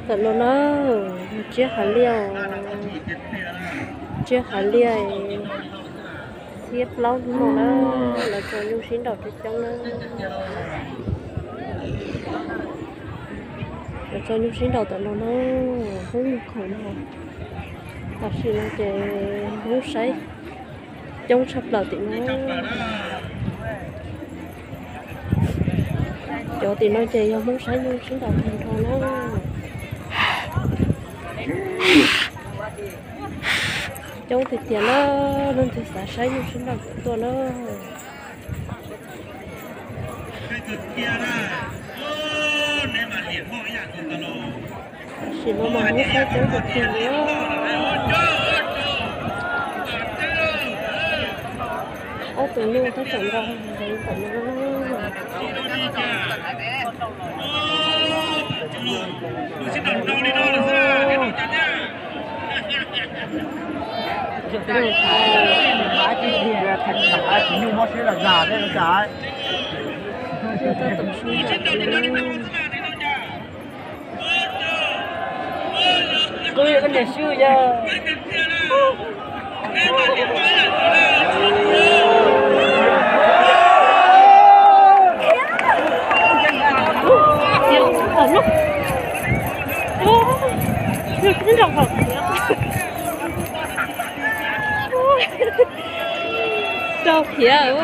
Txawm no na, tsiab hav liaj, tsiab hav liaj xiab plaub hnub no na, lawv tso nyuj sib nraus coob coob na. Lawv tso nyuj sib nraus tam no na, hnub nyoog khoom no. Tam sim no ces Hmoob saib coob tshaj plaws tim no. Cov tim no ces yog Hmoob saib nyuj sib nraus tag nrho na. Coob tiag tiag na, leej twg xav saib nyuj sib nraus tuaj na. Tam sim no mas Hmoob saib coob tiag tiag li. Ob tug nyuj tab tom nrau ntawd tom no. Tsis nyuj mob siab zam zam thiab no cas. Kuv yog koj niam xyub yog. Rau khiav.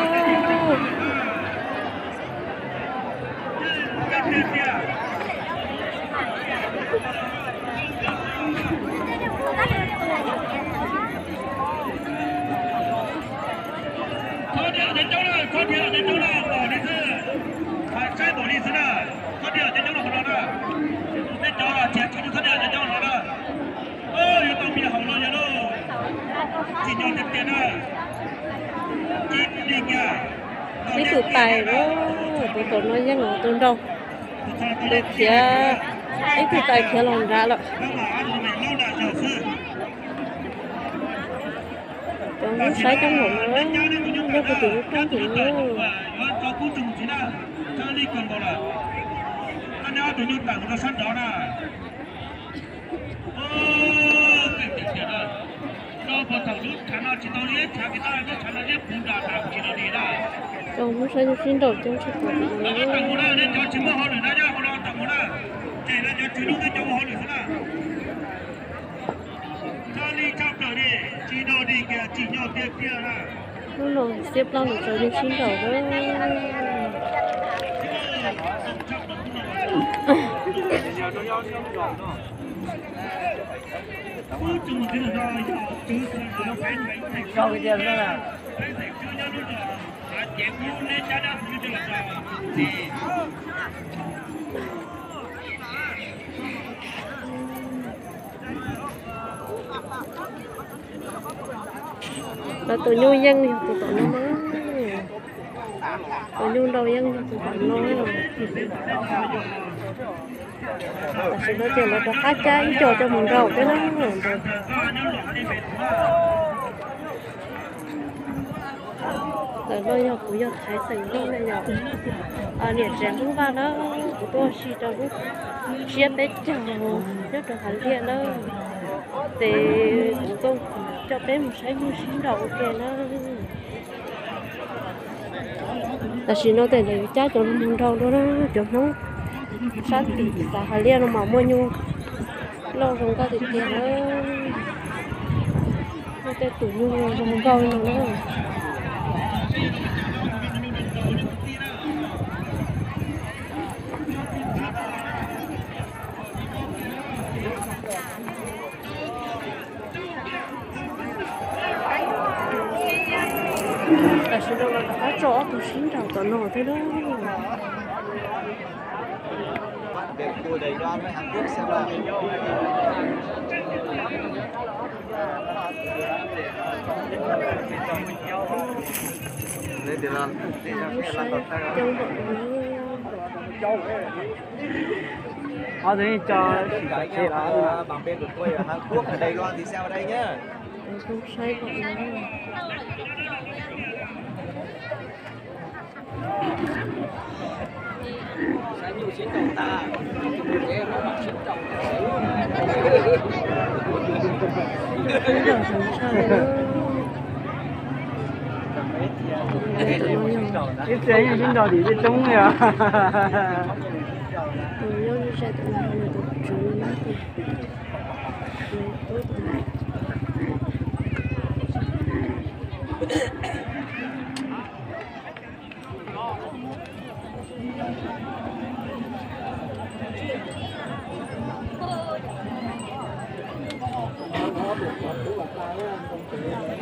Ib tug tais lawm, tus tom no yeej tus nraug, tus khiav, ib tug tais khiav los nrad lawm. Cov Hmoob saib coob npaum no, nyob kuv tus lub roob tim no. Cov Hmoob saib nyuj sib nraus coob tshaj plaws. Hnub no xiab plaub lawv tso nyuj sib nraus na. Lawv tus nyuj yeej yog tus tom no na. Tus nyuj nraus yeej yog tus tom no. Tam sim no ces lawv rov qab cab ib co coj mus nraus thiab na. Ntawm no yog kuv yog Thaiv xeem Nplog na yog niam tsev Hmoob Vaj na, kuv tuaj ua si rau lub tsiab peb caug nyob rau Hav Liaj na. Ces kuv tuaj coj peb mus saib nyuj sib nraus ua ke na. Tam sim no ces lawv cab cov no mus nraus dua na, cov Hmoob sab tim xav Hav Liaj no mas muaj nyuj loj zoo nkauj tiag tiag na. Muaj tej tus nyuj zoo nkauj no na. Tam sim no lawv rov qab tso ob tug sib nraus tom no thiab na. Lub saib coob npaum no. Lub saib npaum no. Ib txhia yeej sib nrog tim tej roob li os. Tus nyob zej zog tus no yog tus tswv na.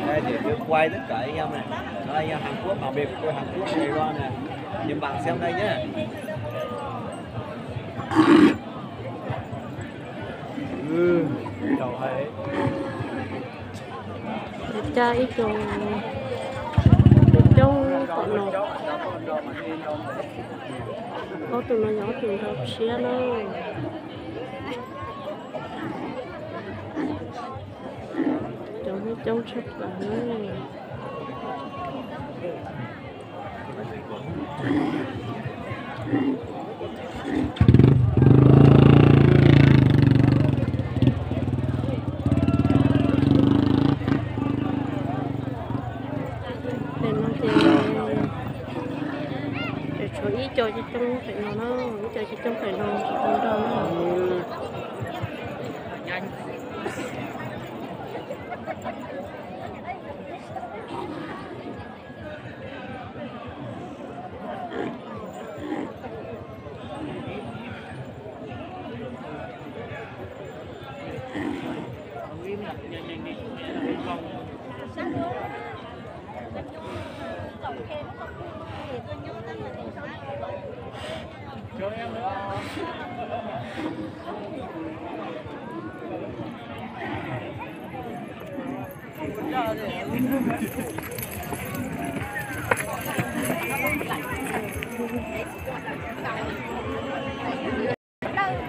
Đây, để tôi quay tất cả anh em này. Đó, anh em Hàn Quốc bảo mình, tôi Hàn Quốc này, qua này. Nhìn bạn xem đây nhé. Ua cas ib co coob tom no. Ob tug no yog ob tug nrog tshiab na. Cov Hmoob coob tshaj plaws na. Pem no ces tseem tshuav ib co coob coob pem no na, ib co coob coob pem no tsis tau nrog na.